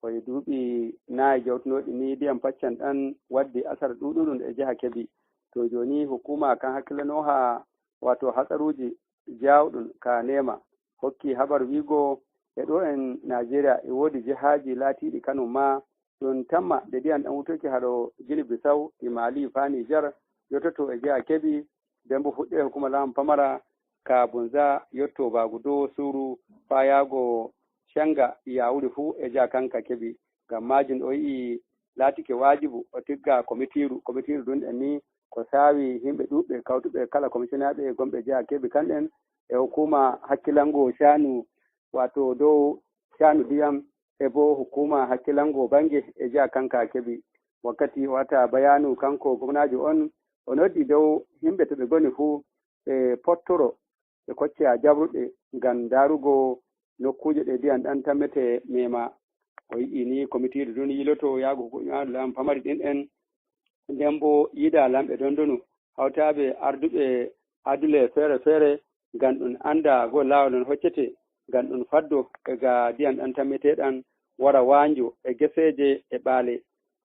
Ko e duuɓi nayi jawtunooɗi ni ndiyam paccam ɗan waddi asar ɗuuɗuɗum e jaha Kebbi. To jooni hukuma kan hakkilanoha wato hatsaruuji jaawɗum ka neema hokki habar wiigo e ɗo en Najeriya e woodi jihaaji laatiiɗi kanum ma ɗum tamma nde ndiyam ɗam wurtoyki haɗo Gine Bisaw e Mali faa Nijar yottoto e jaha Kebbi. Dembo fuɗɗe hukuma laamu pamara ka Bunza yotto Bagudo Suru faa yaago Canga Yawuri fuu e jaha kanka Kebbi. Ngam maajum o yi'i laatike waajibu o tigga komitiiru. Komitiiru ndun en ni ko saawi yimɓe ɗuuɗɓe kawtuɓe kala komishinaaɓe gonɓe jaha Kebbi kanɗen e hukuma hakkilango caanu, wato dow caanu ndiyam e bo hukuma hakkilango bannge e jaha kanka Kebbi. Wakkati o wata bayaanu kanko gomnaajo on, o noddi dow yimɓe to ɓe ngoni fuu ɓe pottoro ɓe kocca jabruɗe ngam ndaarugo nokkuuje ɗe ndiyam ɗam tammetee meema. O yi'i ni komitiiru ndun yiloto yaago ko ƴaandu laamu pamari ɗin en, nden bo yiida lamɓe dondonu hawtaaɓe arduɓe adule feere feere ngam ɗum annda go laawol non hoccete ngam ɗum faddo e ga ndiyam ɗam tammetee ɗam wara waanjo e geseeje e ɓaale.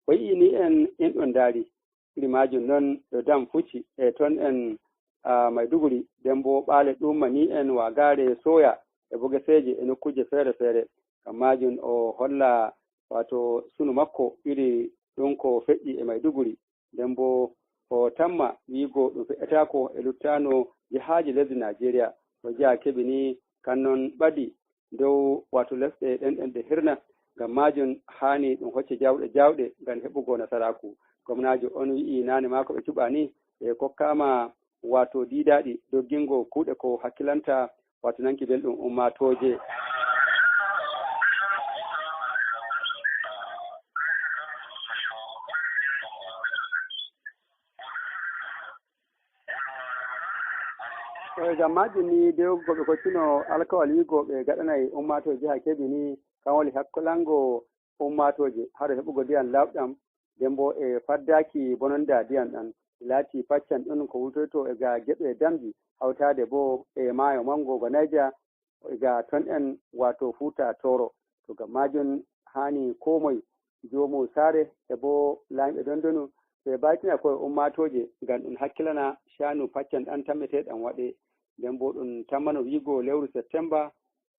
O yi'i ni en in ɗon ndaari. Iri maajum non ɗo dam fucci e ton en, a, Maiduguri, nden bo ɓaale ɗumma ni en waagaare soya e bogeseeje e nokkuuje feere feere. Ngam maajum o holla wato sunu makko iri ɗum ko feƴƴi e Maiduguri. Nden bo o tamma wiigo ɗum feƴƴataako e luttaano jihaaji lesdi Najeriya. O jaha keɓi ni kan non ɓadi dow wato lesɗe ɗen ɗen ɗe hirna. Ngam maajum haani ɗum hocce jawɗe jawɗe ngam heɓugo nasaraaku. Gomnaajo on wi'i naane maako ɓe cuɓaani ɓe kokkaama wato diidaaɗi doggingo kuuɗe ko hakkilanta wato nanki belɗum ummaatooje. E ngam maajum ni, de ko ɓe koccino alkawal wi'ugo ɓe gaɗanay ummaatooje jiha Kebbi ni, kan woni hakkilango ummaatooje haɗo heɓugo ndiyam laaɓɗam, nden bo e faddaaki bononda ndiyam ɗam. Laati faccan ɗum ko wurtoyto e ga geɓe damji, hawtaade bo e maayo mango go Niger, e ga ton en, wato Fuuta Tooro. To ngam maajum haani koo moye, joomu saare e bo laamiiɓe dondonu, ɓe mbaytina koye ummaatooje ngam ɗum hakkilana caanu faccan ɗam tammetee ɗam waɗee. Nden bo ɗum tammano wiigo lewru Septemba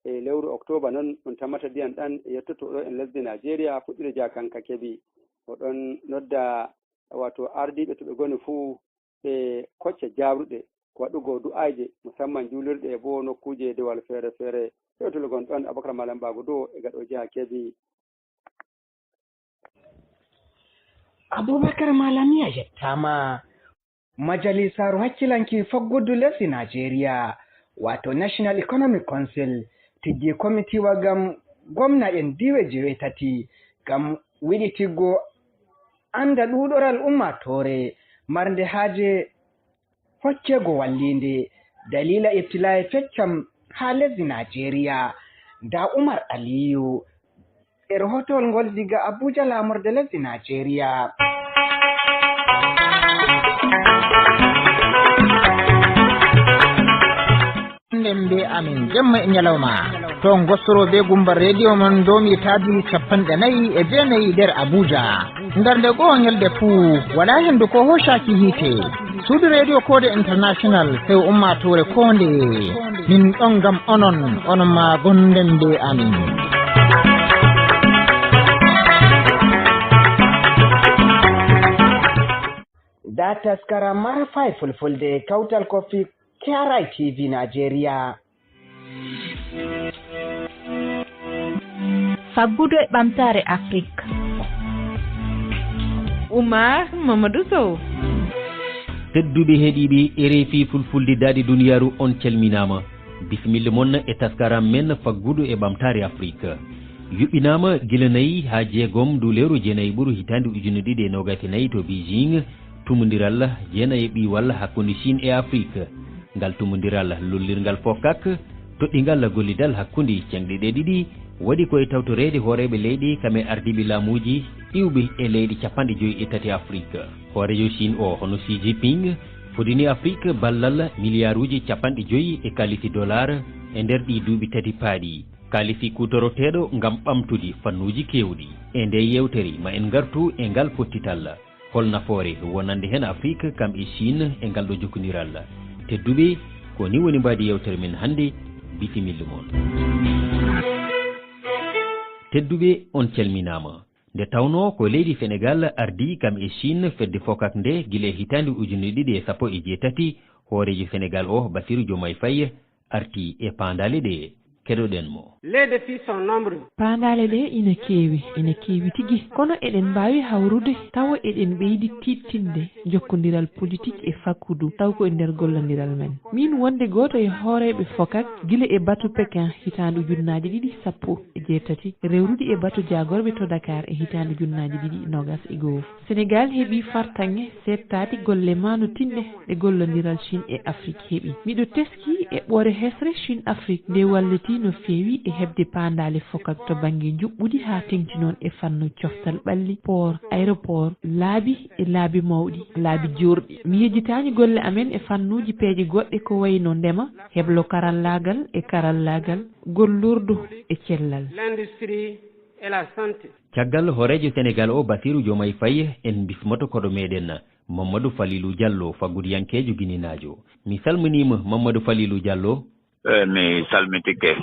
e lewru Oktooba non ɗum tammata ndiyam ɗam e yettoto ɗo en lesdi Najeriya fuɗɗire jaakanka Kebi. O ɗon nodda wato ardiiɓe to ɓe ngoni fuu, ɓe kocca jaawruɗe, ko waɗugo du'aayje, musamman juulirɗe e boo nokkuuje dewal feere feere. Hewtol gon ɗon, Abubakar Malam Baago Dow e gaɗo jeha Kebi. Abubakar Malami a yettaama. Majalisaaru hakkilanki faggudu lesdi Najeriya, wato National Economic Council, tiggi komitiwa ngam gomna'en diiwe joweetati ngam wiɗitiggo annda ɗuuɗoral ummaatoore marnde haaje hocceego walliinde daliila ibtilaa'i feccam haa lesdi Najeriya. Ndaa Umar Aliyu e rahootowol ngol diga Abuja, laamorde lesdi Najeriya. Nden be amin jemma e ñalawma. To ngostoro be gumba rediyo mon domi taadi capanɗe nayi e jeenayi nder Abuja. Nder nde goo ñalde fuu, wala hendu ko hoshaki hiite. Suudu rediyo Koode International, hew ummaatoore koonde. Min ɗon ngam onon, onon ma gonden be amin. Ndaa taskara Marafai Fulfulde, kawtal kofi K R I T V Nigeria. Faggudu e ɓamtaare Afrik. Oumar Mamadou Sow. Tedduɓe heɗiiɓe R F I Fulfulde daɗi duniyaaru, on calminaama. Bisimilla mon e taskaram men faggudu e ɓamtaare Afrik. Yuɓɓinaama gila nayi haa jeegom ndu lewru jeenayi ɓuru hitaande ujunere ɗiɗi e noogaas e nayi to Beijing, tumundiral jeenayi ɓiiwal hakkunde Chine e Afrik. Ngal tumundiral lollirngal fokak, toɗɗingal gollidal hakkunde ceŋɗe ɗe ɗiɗi, waɗi ko e tawtoreede hooreeɓe leyɗe kam e ardiiɓe laamuuji iwɓe e leyɗe capanɗe joyi e tati Afrik. Hooreejo Chine o, hono Xi Jinping, fodini Afrik ballal miliyaaruuji capanɗe joyi e kaalisi dollar e nder ɗii duuɓi tati paaɗi. Kaalisi kuutoroteeɗo ngam ɓamtude fannuuji keewɗi. E ndee yeewtere, ma en ngartu e ngal pottital. Hol nafoore wonande heen Afrik kam e Chine e ngal ɗo jokkondiral? Tedduɓe, ko nii woni mbaadi yeewtere men hannde. Bisimilla mon. Tedduɓe, on calminaama. Nde tawnoo ko leydi Senegaal ardii kam e Chine fedde fokak nde gila e hitaande ujunere ɗiɗi e sappo e jeetati, hooreejo Senegaal o, Bassirou Diomaye Faye, artii e paandaale ɗe. Keɗoɗen mo. Les défis sont nombreux. Paandaale ɗe ina keewi, ina keewi tigi. Kono eɗen mbaawi hawrude tawa eɗen ɓeydi tiiɗtinde jokkondiral politik e faggudu, taw ko e nder gollondiral men. Miin wonde gooto e hooreeɓe fokak gila e batu Pekin hitaande ujunnaaje ɗiɗi sappo e jeetati, rewrude e batu jaagorɓe to Dakar e hitaande ujunnaaje ɗiɗi noogaas e goo. Senegaal heɓii fartaŋŋe seettaade golle maanotinɗe ɗe gollondiral Chine e Afrik heɓi. Miɗo teskii eɓɓoore hesre Chine Afrik nde walliti no feewi e heɓde paandaale fokak to bannge njuɓɓudi haa teŋti noon e fannu coftal ɓalli, port, aéroport, laabi e laabi mawɗi, laabi joorɗi. Mi yejjitaani golle amen e fannuuji peeje goɗɗe ko wayi no ndema, heblo karallaagal e karallaagal, gollordu e cellal. L'industrie et la santé. Caggal hooreejo Senegaal o, Bassirou Diomaye Faye, en bismoto koɗo meɗen, Mamadou Falilou Diallo, faggudiyankeejo gininaajo. Mi salminiima, Mamadou Falilou Diallo. Eh, mi salmitike.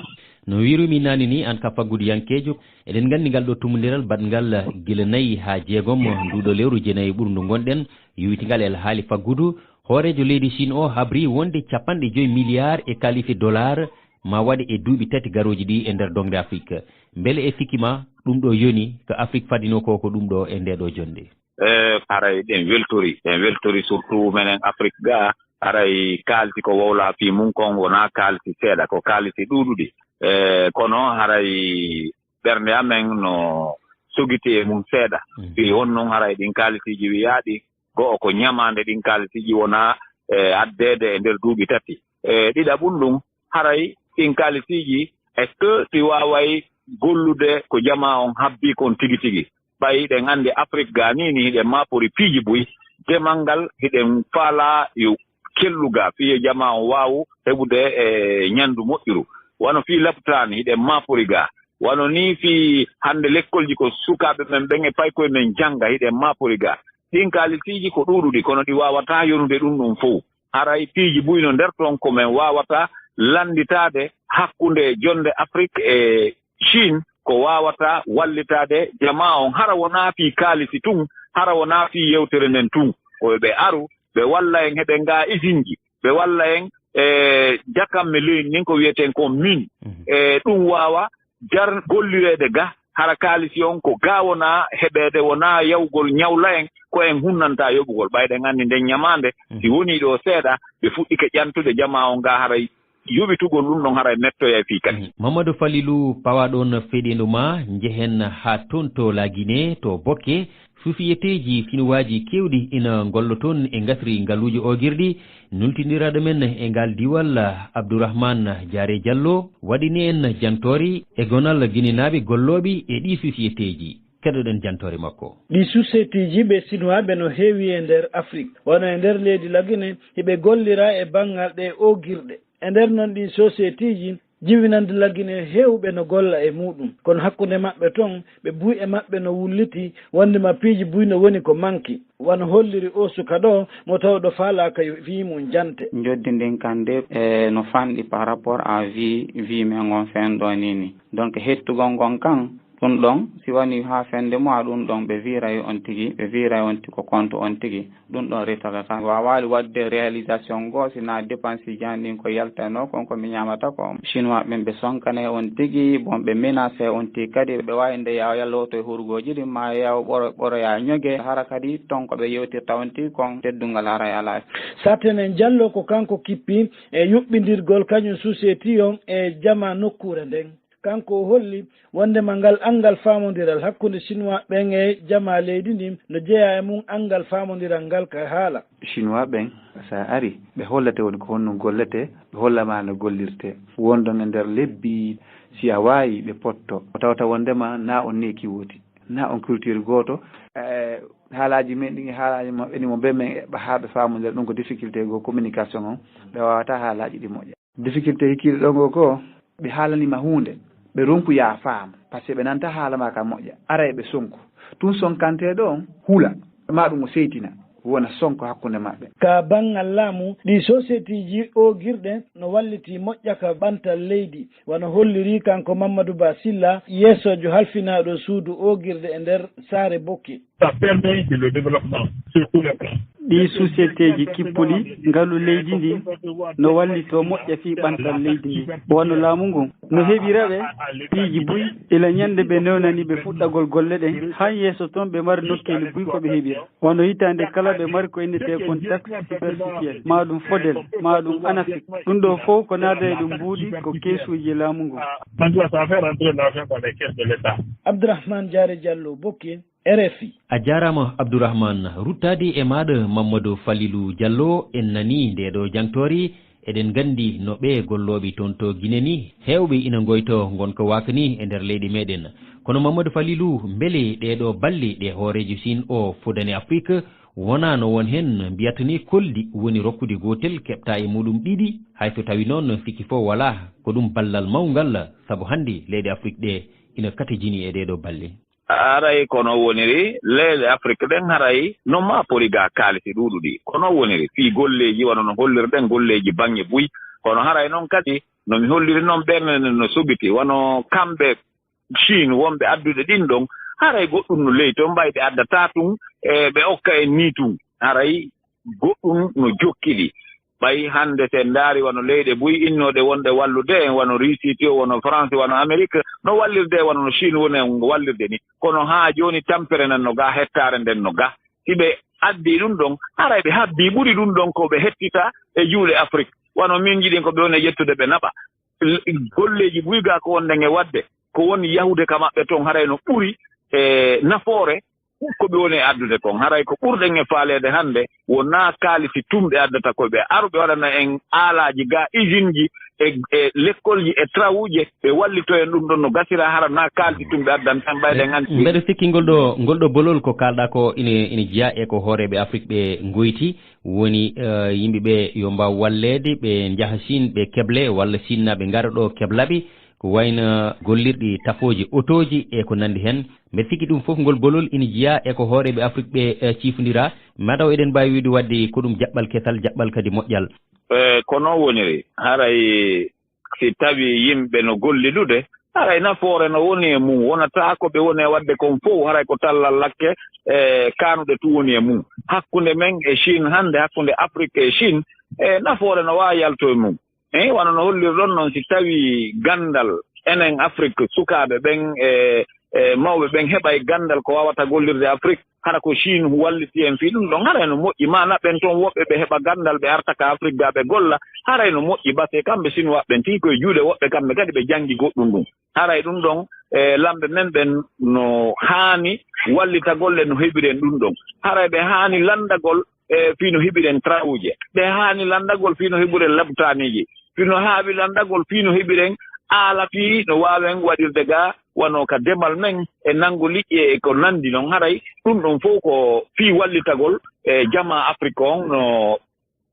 No wiirumi naane ni, aan ka faggudiyankeejo, eɗen nganndi ngal ɗo tumundiral baɗngal gila nayi haa jeegom nduuɗo lewru jeenayi ɓurndu ngonɗen, yowitingal e alhaali faggudu. Hooreejo leydi Chine o habri wonde capanɗe joyi miliyaar e kaalisi dollar ma waɗe e duuɓi tati garooji ɗi e nder doŋde Afrik. Mbele e sikki ma ɗum ɗo yoni ko Afrik fadinoo ko, ko ɗum ɗo e nde ɗo jonnde? Eh, haray ɗen weltori, ɗen weltori surtout menen Afrik ga, haray kaalisi ko wowla fii mum kon wonaa kaalisi seeɗa, ko kaalisi ɗuuɗuɗi. Eh, kono haray ɓernde amen no sogiti e mum seeɗa. Fii honɗun haray ɗin kaalisiiji wi'aaɗi, go'o ko ñamaande ɗin kaalisiiji wonaa, eh, addeede e nder duuɓi tati. Eh, ɗiɗaɓun ɗun, haray ɗin kaalisiiji, est-ce que si waaway gollude ko jamaa on habbii kon tigi tigi? Ɓay hiɗen anndi Afrik ga nii, ni hiɗen maapori piiji buy, demal ngal hiɗen faalaa yo kellu ga, fii yo jamaa on waawu heɓude, eh, ñandu moƴƴuru. Wano fii lapitaani hiɗen maapori ga. Wano nii fii hannde lekkolji ko sukaaɓe men ɓen e paykoy men jannga, hiɗen maapori ga. Ɗin kaalisiiji ko ɗuuɗuɗi, kono ɗi waawataa yonude ɗun ɗun fow. Haray piiji buy no nder ton ko men waawata lannditaade hakkunde jonnde Afrik e Chine, ko waawata wallitaade jamaa on, hara wonaa fii kaalisi tun, Hara wonaa fii yewtere nden tun, ko yo ɓe aru, ɓe walla en heɓen ngaa isinji, ɓe walla en e jakamme leydi ndin ko wiyeten kon min. E ɗum waawa jar gollireede ga, hara kaalisi on ko ga wonaa heɓeede, wonaa yawgol ñawla en, ko en hunnanta yoɓugol. Ɓay ɗen anndi nden ñamaande, si wonii ɗoo seeɗa, ɓe fuɗɗike ƴantude jamaa on ga, haray yoɓitugol ɗum ɗon haray mettoyay fii kadi. Mamadou Falilou, pawa ɗon feɗendu ma, njehen haa toon to La Guinée, to Bokke, sosiyeteeji sinuwaaji keewɗi ina ngollo toon e ngasri ngaluuji oogirɗi. Nultindiraaɗo men e ngal diiwal, Abdourahmane Diaré Diallo, waɗini en jantoori e gonal ginenaaɓe gollooɓe e ɗii sosiyeteeji. Keɗoɗen jantoori makko. Ɗii sosiyeteeji ɓe sinuwaaɓe no heewi e nder Afrik, wano e nder leydi La Guinée, hiɓe gollira e banngal ɗe oogirɗe. E nder non ɗin sosiyeteeji, jiwinande La Guinée heewɓe no golla e muuɗum. Kono hakkunde maɓɓe ton, ɓe buy e maɓɓe no wulliti, wonde ma piiji buy no woni ko manki. Wano holliri oo suka ɗoo, mo tawɗo faalaaka yo fii mum jante. Njoddi ndin kan de, e, no fanɗi par rapport à vie, vie men on fen ɗoo nii ni. Donc, hettugol ngon kan, ɗum ɗon, si woni haa fende mois, ɗum ɗon ɓe viiray on tigi, ɓe viiray on tigi ko compte on tigi. Ɗum ɗon retard tan. Waawaali waɗde réalisation goo, si na dépense ji an ɗin ko yaltaynoo kon, ko mi ñaamata ko. Chinois ɓen ɓe sonkanay on tigi, bon, ɓe menacé on tigi kadi, ɓe waawi nde yaw yalloto e hurgooji ɗin, ma yaw ɓoro, ɓoroya ñoge, hara kadi ton ko ɓe yewtirta on tigi kon, teddungal haray alaa. Satenen Jallo ko kanko kippi e yuɓɓindirgol kañum société on e jama nokkuure nden. Kanko o holli wonndema ngal anngal faamondiral hakkunde Chinois ɓen e jamaa leydi ndin no jeyaa e mum anngal faamondiral ngal ka haala. Chinois ɓen, so a arii, ɓe hollete woni ko honno golletee, ɓe holla ma no gollirtee. Wondon e nder lebbi, si a waawi, ɓe potto. O tawata wonndema na on neeki wooti, na on culture gooto. Eh, haalaaji men ɗin e haalaaji maɓɓe ɗin mo ɓe men eɓɓa haa ɓe faamondira ɗum ko difficulté goo communication on, ɓe waawataa haalaaji ɗi moƴƴa. Difficulté hikkiiɗo ɗon goo ko, ɓe haalanii ma huunde, ɓe ronku yaa faam, parce que ɓe nanta haala maa ka moƴƴa, aray ɓe sonku. Tun sonkantee ɗon hula, maa ɗum o seytina, wona sonko hakkunde maɓɓe. Ka banngal laamu, ɗi sosiyetiiji oogirɗe no wallitii moƴƴa ka ɓantal leydi, wano holliri kanko Mamadou Ba Silla, yeesoojo halfinaaɗo suudu oogirde e nder saare Bokke. Ça permet de le développement sur tous les plans. Ɗii sosiyetiiji kippuɗi ngalu leydi ndin no wallitoo moƴƴa fii ɓantal leydi ndin. Wano laamu ngun no heɓira ɓe piiji buy, ila ñande ɓe newnani ɓe fuɗɗagol golle ɗen, han yeeso ton ɓe mari nokkeeli buy ko ɓe heɓira. Wano hitaande kala ɓe mari ko innetee kon taxe superficielle, maa ɗum fodel, maa ɗum anafik. Ɗum ɗoo fow ko naada e ɗum mbuuɗi ko keesuuji e laamu ngun. Maintenant, ça fait rentrer l'argent dans les caisses de l'État. Abdourahmane Diaré Diallo, Bokke, R F I. A jaaraama, Abdourahmane. Ruttaade e maaɗa, Mamadou Falilou Diallo, en nanii ndee ɗoo jangtoore. Eɗen nganndi no ɓee gollooɓe toon to Gine nii, heewɓe ina ngoytoo ngonka waaka nii e nder leyɗe meeɗen. Kono Mamadou Falilou, mbele ɗee ɗoo balle ɗe hooreejo Siin oo fodani Afrik, wonaa no won heen mbiyata nii kolli woni rokkude gootel keɓta e muuɗum ɗiɗi, hay so tawii noon sikki fof walaa, ko ɗum ballal mawngal, sabu hannde leyɗe Afrik ɗee ina katojini e ɗee ɗoo balle? Haray ko non woniri, leyɗe Afrik ɗen haray no maa pori ga kaalisi ɗuuɗuɗi. Ko non woniri fii golleeji, wano no hollirɗen golleeji baŋŋe buy. Kono haray non kadi, no mi holliri non, ɓen no soɓiti, wano kamɓe Chine wonɓe addude ɗin ɗon, haray goɗɗum no ley ton, ɓay ɓe addata tun, e ɓe okka en nii tun. Haray goɗɗum no jokki ɗi. Ɓay hannde, si en ndaari wano leyɗe buy innooɗe wonde wallude en, wano Russie to, wano France, wano Amérique, no wallirde, wano no Chine woni en wallirde ni. Kono haa jooni, tampere nden no ga, hettaare nden no ga. Si ɓe addi ɗum ɗon, haray ɓe habbii ɓuri ɗum ɗon ko ɓe hettita e juuɗe Afrik. Wano min njiɗi ko ɓe woni e ƴettude, ɓe naɓa. L-, golleeji buy ga ko wonde nge wadde, ko woni yahude ka maɓɓe ton, haray no ɓuri e nafoore ko ɓe woni e addude kon. Haray ko ɓurɗen e faaleede hannde, wonaa kaalisi tun ɓe addata, ko ɓe aru ɓe waɗana en aalaaji ga, isinji e, e lekkolji e trawuuje, ɓe wallito en ɗum ɗon no gasira, hara na kaalisi tun ɓe addanta en, ɓayde en anndi. Mbeɗa sikki ngol ɗoo, ngol ɗoo bolol ko kaalɗaa ko ina, ina jeyaa e ko hooreeɓe Afrik ɓe ngoyti, woni, eh, yimɓe ɓe yo mbaaw walleede, ɓe njaha Siin, ɓe keble, walla Siinnaaɓe ngara ɗoo keblaɓe. Ko wayno gollirɗi tafooji otooji e ko nanndi heen. Mbeɗa sikki ɗum fof ngol bolol ina jeyaa e ko hooreeɓe Afrik ɓe, eh, ciifondira. Mataw eɗen mbaawi wiide waɗde ko ɗum jaɓɓal kesal, jaɓɓal kadi moƴƴal. Eh, ko non woniri. Haray si tawii yimɓe no gollidude, Haray nafoore no woni e mum, wonata ko ɓe woni e waɗde kon fof, haray ko tallal lakke e kaanuɗe tun woni e mum. Hakkunde men e Chine hannde, hakkunde Afrique e Chine, e nafoore no waawi yalto e mum. Eyi, wano no hollirɗon noon, si tawii ganndal enen Afrique, sukaaɓe ɓen e, e mawɓe ɓen heɓay ganndal ko waawata gollirde Afrique, hara ko Chine walliti en fii ɗum ɗon, haray no moƴƴi. Maana ɓen toon woɓɓe ɓe heɓa ganndal, ɓe arta ka Afrique ga ɓe golla, haray no moƴƴi. Base kamɓe Sinuwaa ɓen tigi koye juuɗe woɓɓe, kamɓe kadi ɓe janngi goɗɗum ɗum. Haray ɗum ɗon, e lamɓe men ɓen no haani wallitagol en no heɓiren ɗum ɗon. Haray ɓe haani lanndagol e fii no heɓiren trawuje. Ɓe haani lanndagol fii no heɓiren labtaaniiji. Fii no haawi lanndagol fii no heɓiren aala fii no waawen waɗirde ga wano ka demal men e nanngo liƴƴi e ko nanndi non. Haray ɗum ɗon fof ko fii wallitagol e jamaa Afrik on no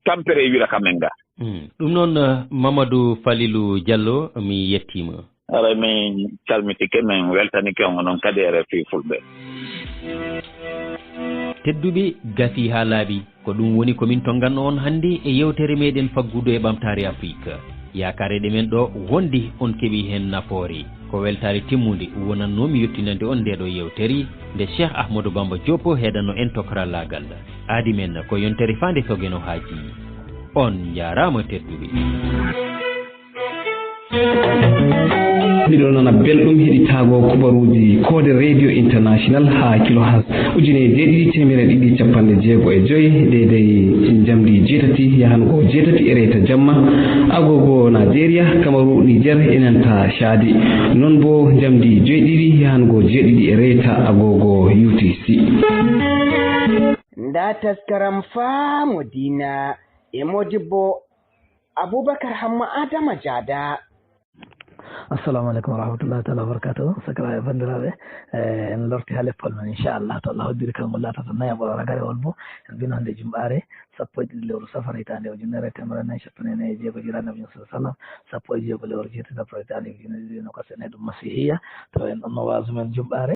tampere e wira ka men ga. Mm. Ɗum noon, eh, Mamadou Falilou Diallo, mi yettiima. Haray min calmitike, min weltanike on onon kadi R F I Fulɓe. Tedduɓe, gasii haa laaɓi. Ko ɗum woni ko min tonnganno on hannde e yeewtere meɗen faggudu e ɓamtaare Afrik. Yaakareeɗe men ɗo wonde on keɓii heen nafoore. Ko weltaare timmunde wonannoo mi yottinande on ndee ɗoo yeewtere, nde Cheikh Ahmadou Bamba Diop heedanno en to karallaagal. Aadi men ko yontere faande sogeno haaji. On njaaraama tedduɓe. Miɗo nana belɗum heɗitaago kubaruuji koode Radio International haa kilohertz ujine jeeɗiɗi teemedere ɗiɗi capanɗe jeego e joy, deydey njamdi jeetati yahango jeetati e reta jamma, agogo Nigeria, Kamaru, Niger e nanta Chadi. Non bo njamdi joyɗiɗi yahango jeeɗiɗi e reta agogo U T C. Nda taskaram faa Madina e Modibbo Abubakar Hamma Adama Jada. Assalamu aleykum wa rahmatullahi taala wa barakatuh. Sakiraaɓe banndiraaɓe, eh, en lorti haa leppol men, inchallah. To Allah hoddiri, kanngol laatata nayaɓol ragareewol mo. En mbino hannde jumɓaare sappo e ɗiɗi lewru safar, hitaande ujunere e teemedere nayi e cappanɗe nayi e jeego, hijira Nabi sallallahu alaihi wasallam, sappo e jeego lewru jeetati, hitaande ujunere ɗiɗi e nogas, en heɗum masihiya. To en ɗonno waazu men jumɓaare.